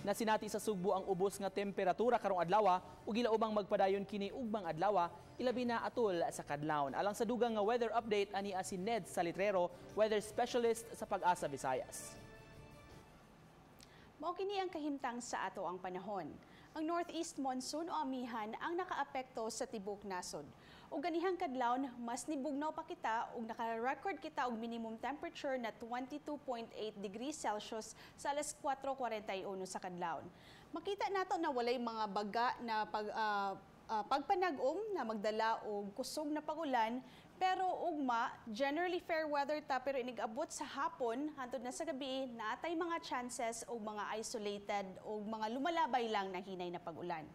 Nasinati sa Sugbo ang ubos nga temperatura karong adlaw ug gilaubang magpadayon kini ugmang adlaw, ilabi na atol sa kadlawon. Alang sa dugang nga weather update, ani si Ned Salitrero, weather specialist sa Pag-asa Visayas. Mao kini ang kahimtang sa atoang panahon. Ang northeast monsoon o amihan ang nakaapekto sa tibok nasod. Ug ganihang kadlawon, mas nibugnaw pa kita ug naka-record kita og minimum temperature na 22.8 degrees Celsius sa alas 4:41 sa kadlawon. Makita nato na walay mga baga na pagpanag-om na magdala og kusog na pagulan, pero ugma generally fair weather ta, pero inig-abot sa hapon hantod na sa gabi, natay mga chances og mga isolated og mga lumalabay lang na hinay na pag-ulan.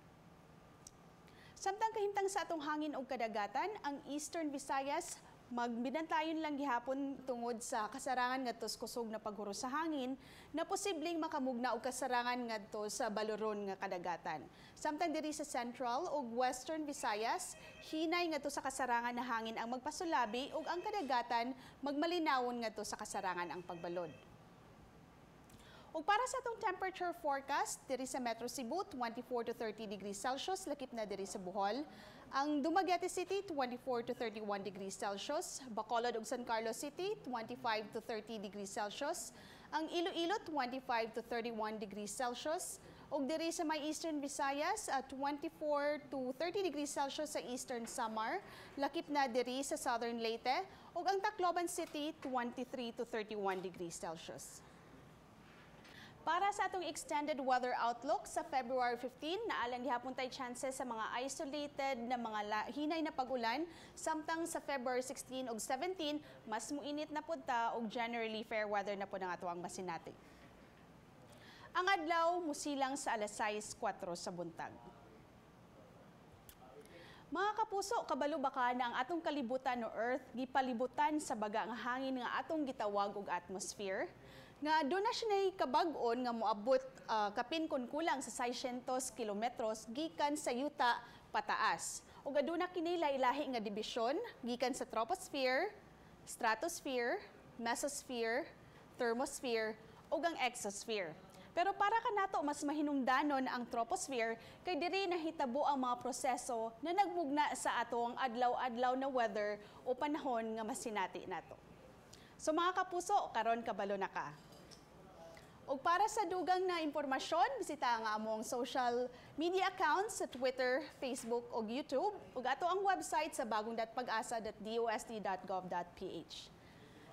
Samtang kahimtang sa atong hangin og kadagatan, ang Eastern Visayas magbinantayon lang gihapon tungod sa kasarangan ngadto sa kusog na paghuros sa hangin na posibleng makamugna og kasarangan ngadto sa baloron nga kadagatan. Samtang diri sa Central ug Western Visayas, hinay ngadto sa kasarangan na hangin ang magpasulabi ug ang kadagatan magmalinawon ngadto sa kasarangan ang pagbalod. Ug para sa atong temperature forecast, diri sa Metro Cebu, 24 to 30 degrees Celsius, lakip na diri sa Bohol. Ang Dumaguete City, 24 to 31 degrees Celsius. Bacolod ug San Carlos City, 25 to 30 degrees Celsius. Ang Iloilo, 25 to 31 degrees Celsius. Ug diri sa may Eastern Visayas, 24 to 30 degrees Celsius sa Eastern Samar, lakip na diri sa Southern Leyte. Ug ang Tacloban City, 23 to 31 degrees Celsius. Para sa atong extended weather outlook sa February 15, naa lang gihapon tay chances sa mga isolated na mga hinay na pag-ulan, samtang sa February 16 ug 17, mas muinit na pud ta ug generally fair weather na pud ang atoang masinati. Ang adlaw musilang sa alas 6:04 sa buntag. Mga kapuso, kabalo ba ka na ang atong kalibutan o Earth gipalibutan sa baga nga hangin nga atong gitawag og atmosphere? Nga duna na siya kabag-on nga moabot kapin kon kulang sa 600 kilometros gikan sa yuta pataas. Ug aduna kini lahi nga dibisyon gikan sa troposphere, stratosphere, mesosphere, thermosphere ug ang exosphere. Pero para kanato mas mahinungdanon ang troposphere kay diri nahitabo ang mga proseso na nagmugna sa atong adlaw-adlaw na weather o panahon nga masinati nato. So mga kapuso, karon kabalo na ka. Ug para sa dugang na impormasyon, bisita ang among social media accounts sa Twitter, Facebook ug YouTube ug ato ang website sa bagong.pagasa.dost.gov.ph.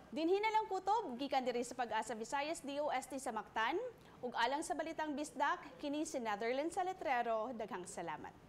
Dinhi na lang kutob gikan diri sa Pag-asa Visayas DOST sa Mactan ug alang sa Balitang Bisdak, kini si Netherlands Salitrero. Daghang salamat.